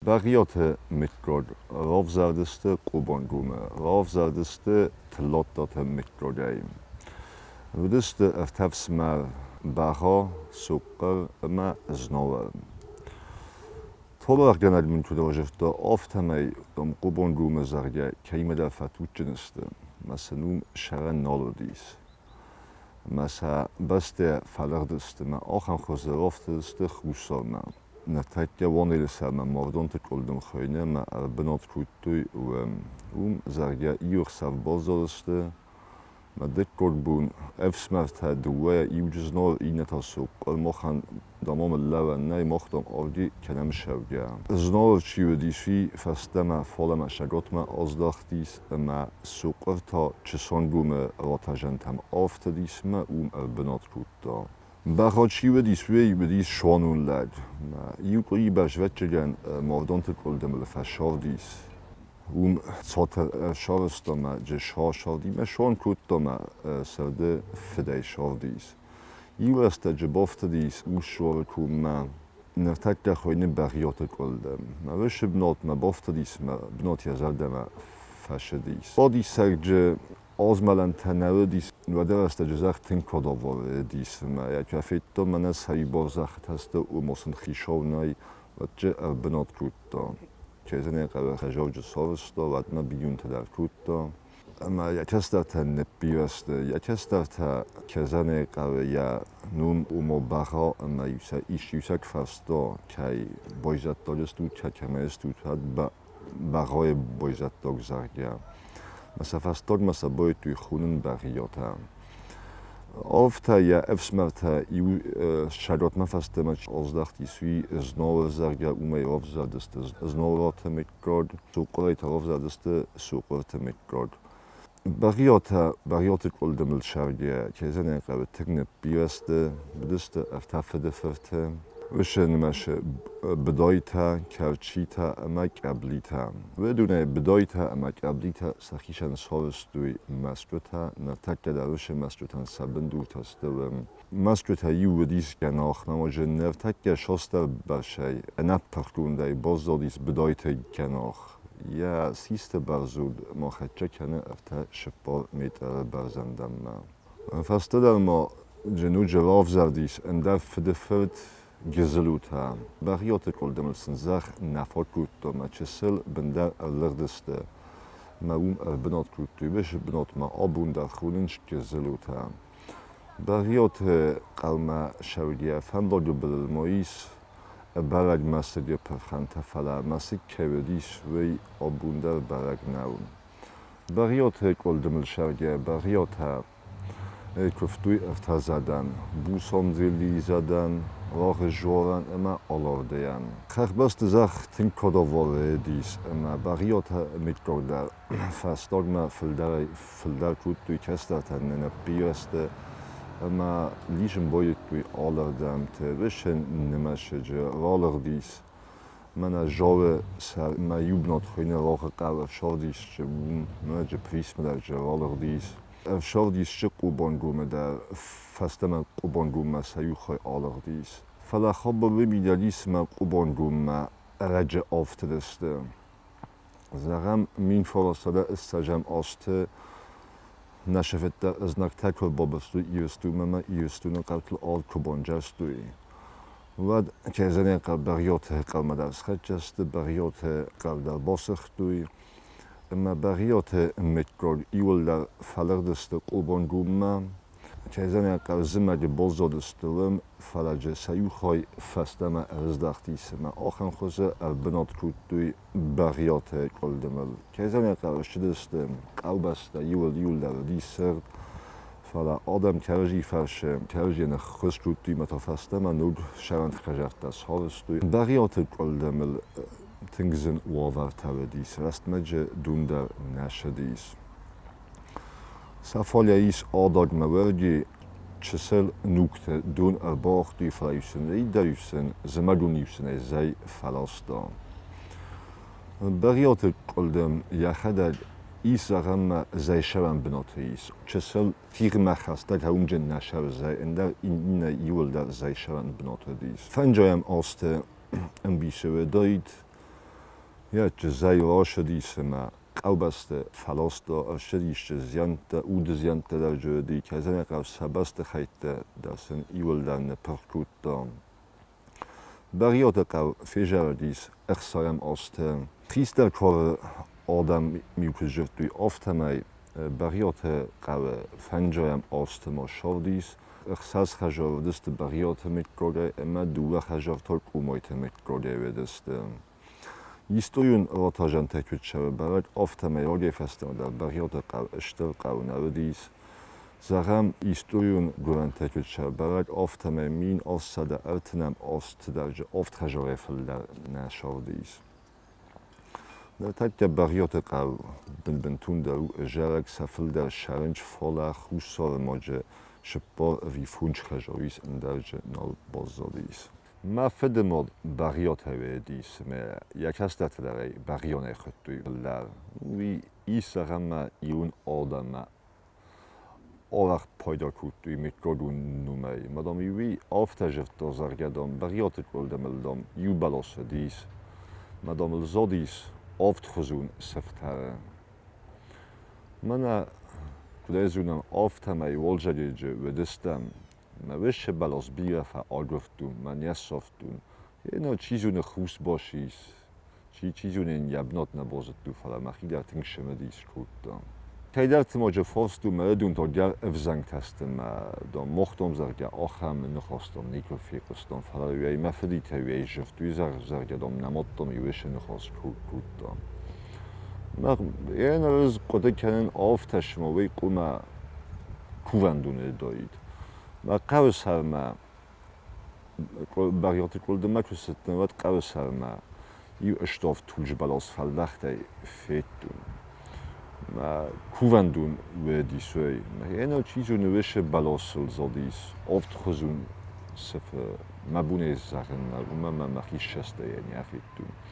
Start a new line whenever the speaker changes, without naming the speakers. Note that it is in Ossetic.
Бӕгъиаты мыггаг равзӕрдысты Хъобангомы, равзӕрдысты Тлаттаты мыггагӕй. Уыдысты ӕртӕ фсымӕр Бӕгъа, Сохъхъыр ӕмӕ Знауыр. Таурӕгъгӕнӕг мын куыд радзырдта, афтӕмӕй, дам, Хъобангомы, зӕгъгӕ, кӕимӕдӕр фӕтуджджын сты, ӕмӕ сын уым сӕрӕн нал уыдис. Ӕмӕ сӕ бӕстӕ фӕлыгъдысты ӕмӕ ахӕм хуызы рафтыдысты Хуссармӕ. Ныртӕккӕ Уанелы сӕрмӕ мардонты къуылдым хуыйны ӕмӕ ӕрбынат кодтой уым. Уым, зӕгъгӕ, иу ӕхсӕв баззадысты, мӕ дыккаг бон ӕфсымӕртӕ дыууӕйӕ иу джызнал, иннӕ та сохъхъыр, махӕн дам ам лӕууӕн нӕй, мах дам авди кӕнӕм ссӕугӕ. Знауыр чи уыдис, уый фӕстӕмӕ фалӕмӕ Сӕгатмӕ аздӕхтис ӕмӕ сохъхъыр та Чысангомы ратӕзӕнтӕм афтыдис ӕмӕ уым ӕрбынат кодта. Бӕгъа чи уыдис, уый уыдис суанон лӕг. Иу къуыри бӕрзвӕтчыгӕн мардонты къуылдымыл фӕсагъдис. Уым цатыр ӕрсарӕзта мӕ джы сагъди мӕ суан кодта мӕ сырды фыдӕй сагъдис. Иу рӕстӕджы бафтыдис Урсуары коммӕ. Ныртӕккӕ хуыйны Бӕгъиаты къуылдым. Мӕ усы бынатмӕ бафтыдис мӕ бынат йӕ зӕрдӕмӕ фӕцыдис. Бадисӕгджы Азмӕлӕнтӕ нӕ уыдис, уӕды рӕстӕджы зӕхх тынг кадавар уыдис ӕмӕ йӕ куы федтон, мӕнӕ сӕрибар зӕххытӕ сты, уым сын хицау нӕй, уӕд джы ӕрбынат кодта. Кӕй хъӕуы хӕзӕвджы сарӕзта, уӕдмӕ бинонтӕ дӕр кодта. Ӕмӕ йӕ кӕстӕртӕ ныббирӕ сты. Йӕ кӕстӕртӕ Кӕзӕнӕй хъӕуы йӕ ном ома Бӕгъа ӕмӕ иу сӕ ис-иу сӕ куы фарста, кӕй байзӕддаг стут, кӕй кӕмӕй стут, уӕд Бӕгъайы байзӕддаг, зӕгъгӕ. Мӕ сӕ фӕстагмӕ сӕ байдтой хонын Бӕгъиатӕ. Афтӕ йӕ ӕфсымӕртӕ иу сӕгатмӕ фӕстӕмӕ аздӕхтис, уый Знауыр, зӕгъгӕ, уымӕй равзӕрдысты Знауыраты мыггаг, Сохъхъырӕй та равзӕрдысты Сохъхъырты мыггаг. Бӕгъиатӕ Бӕгъиаты къуылдымыл сӕргӕ Кезанӕн хъӕуы тынг ныббирӕ сты, уыдысты ӕртӕ фыды фырты. Уыцы нымӕцы Быдойтӕ, Кӕрчитӕ ӕмӕ Къӕблитӕ. Уыдонӕй Быдойтӕ ӕмӕ Къӕблитӕ сӕхицӕн сарӕзтой мӕсгуытӕ, ныртӕккӕ дӕр уыцы мӕсгуытӕн сӕ бындуртӕ сты уым. Мӕсгуытӕй иу уыдис гӕнах, науӕджы ныртӕккӕ сосдӕр бӕрцӕй ӕнӕпырхгондӕй баззадис Быдойты гӕнах. Йӕ систы бӕрзонд ма хӕццӕ кӕны 34 метры бӕрзӕндӕнмӕ. Фӕстӕдӕр ма Дженуджы равзӕрдис ӕндӕр фыдыфырт Гызылутӕ. Бӕгъиаты къуылдымыл сын зӕхх нӕ фӕкодта ӕмӕ чысыл бындӕр ӕрлыгъдысты ӕмӕ уым ӕрбынат кодтой. Уыцы бынатмӕ абон дӕр хонынц Гызылутӕ. Бӕгъиаты хъӕумӕ ссӕугӕйӕ фӕндаджы былыл ма ис бӕрӕг мӕсыджы пырхӕнтӕ, фӕлӕ мӕсыг кӕй уыдис, уый абон дӕр бӕрӕг нӕу. Бӕгъиаты къуылдымыл сӕргӕ Бӕгъиатӕ куывтой ӕртӕ зӕдӕн: Бусондзели зӕдӕн, Рагъыззорӕн ӕмӕ Алардыйӕн. Хӕхбӕсты зӕхх тынг кадавар уыдис ӕмӕ Бӕгъиатӕ мыггаг дӕр фӕстагмӕ фылдӕрӕй-фылдӕр кодтой кӕстӕртӕн нӕ ныббирӕ сты ӕмӕ лисын байдыдтой алырдӕмты. Уыцы нымӕсыджы ралыгъдис мӕнӕ Зары сӕрмӕ иу бынат хуыйны Рагъы хъӕу ӕфсардисчы, уым мӕнӕджы Присмӕ дӕр ралыгъдис. Ӕфсардисчы Хъобангомы дӕр фӕстӕмӕ Хъобангоммӕ сӕ иу хай алыгъдис. Фӕлӕ хабар уый мидӕг ис ӕмӕ Хъобангоммӕ ӕрӕджы афтыдысты. Зӕгъӕм, 1920 азты нӕ советты знӕгтӕ куы ӕрбабырстой Ирыстонмӕ ӕмӕ Ирыстоны хъӕутыл арт куы бандзӕрстой, уӕд Кӕрдзынӕй хъӕу Бӕгъиаты хъӕумӕ дӕр схӕццӕ сты, Бӕгъиаты хъӕу дӕр басыгътой ӕмӕ Бӕгъиаты мыггаг иууылдӕр фӕлыгъдысты Хъобангоммӕ. Кӕрдзынӕй хъӕу зымӕджы баззадысты уым, фӕлӕ дзы сӕ иу хай фӕстӕмӕ ӕрыздӕхтис ӕмӕ ахӕм хуызы ӕрбынат кодтой Бӕгъиаты къуылдымыл. Кӕй хъӕуы ссыдысты, хъӕубӕстӕ иуыл-иуылдӕр уыди сырд, фӕлӕ адӕм кӕрӕдзи фӕрсы, кӕрӕдзийӕн ӕххуыс кодтой ӕмӕ та фӕстӕмӕ ног сӕрӕн хӕдзӕрттӕ сарӕзтой. Бӕгъиаты къуылдымыл тынг зын уавӕртӕ уыдис, рӕстмӕджы дон дӕр нӕ ссыдис. Сӕ фале ис адагмӕ уӕрги чысыл нугты дон ӕрбауагътой, фӕлӕ-иу сын дӕр-иу сын зымӕгон-иу сын ӕй зӕй фӕласта. Бӕгъиаты къуылдым йӕхӕдӕг ис зӕгъӕнмӕ зӕйсӕрӕн бынаты ис. Чысыл тигъмӕ хӕстӕг уымджын нӕ сӕры зӕй, ӕндӕр иннӕ иуылдӕр зӕйсӕрӕн бынаты уыдис. Фӕнджайӕм азты ӕмбисы уыдаид. Йӕ чызӕй рацыдис ӕмӕ хъӕубӕсты фӕласта ӕрцыдис зиӕнттӕ, уды зиӕнттӕ дӕр дзы уыди, кӕй сӕ бӕстыхӕйттӕ дӕр сын иууылдӕр ныппырх кодта. Бӕгъиаты хъӕу фезӕрдис ӕхсайӕм азты. Хистӕр кары адӕм-иу куыд зыдтой, афтӕмӕй Бӕгъиаты хъӕуы фӕнджайӕм азты ма ссардис ӕхсӕз хӕдзары уыдысты Бӕгъиаты мыггагӕй ӕмӕ дыууӕ хӕдзар та Къомайты мыггагӕй уыдысты. Историон ратӕзӕнтӕ куыд цӕуы бӕрӕг, афтӕмӕй рагӕй фӕстӕмӕ дӕр Бӕгъиаты хъӕу стыр хъӕу нӕ уыдис. Зӕгъӕм, историон гуырӕнтӕ куыд цӕуы бӕрӕг, афтӕмӕй 1730 азты дӕргъы авд хӕдзарӕй фылдӕр нӕ сӕвдис. Ныртӕккӕ Бӕгъиаты хъӕу бынбынтондӕр у ӕзӕрӕг, сӕ фылдӕр сӕрынч, фӕлӕ Хуссары маджы цыппар ӕви фондз хӕдзары ис, ӕндӕрджы нал баззадис. Мӕ фыдымад Бӕгъиатӕй уыдис ӕмӕ йӕ кӕстӕртӕ дӕр ӕй Бӕгъионӕй хуыдтой лӕг. Уый ис ӕмӕ ирон адӕммӕ арӕх пайда кодтой мыггагон номӕй. Ӕмӕ, дам, уый афтӕ зыдта, зӕгъгӕ, дам, Бӕгъиаты къуылдымыл, дам, иу бӕлас уыдис. Ӕмӕ, дам, ыл задис авдхуызон сыфтӕры. Мӕнӕ куыд ӕй зонӕм, афтӕмӕй уалдзӕджы уыдыстӕм. Мӕ уыцы бӕлас бирӕ фӕагуырдтон, мӕ не ссардтон. Гъеныр чи зоны хус басис, чи, чи зоны йын йӕ бынат нӕ базыдтон, фӕлӕ мӕхи дӕр тынг цымыдис кодта. Кӕйдӕрты ма фарстон, мӕ уыдон та гӕр ӕвзӕнгтӕ сты мӕ, дам, мохтон, зӕгъгӕ, ахӕм ныхӕстӕм никуы фехъуыстон, фӕлӕ уӕй мӕ фыдитӕ уӕй зыгътой, зӕгъгӕ, дам, нӕ мадтам иу уыцы ныхас кодта. Гъеныр ӕз хъуыды кӕнын афтӕ, цыма уый къуымӕ кувӕндоны уыдаид. Мӕ хъӕуы сӕрмӕ Бӕгъиаты къуылдыммӕ куы цыдтӕн, уӕд хъӕуы сӕрмӕ иу ставд тулдз бӕлас фӕлдӕхтӕй федтон. Мӕ кувӕндон уыдис уый. Гъеныр чи зоны, уыцы бӕласыл задис авдхуызон сыфы. Мӕ бонӕй зӕгъын нӕ, уымӕн ӕмӕ мӕхи ссӕстӕй нӕ федтон.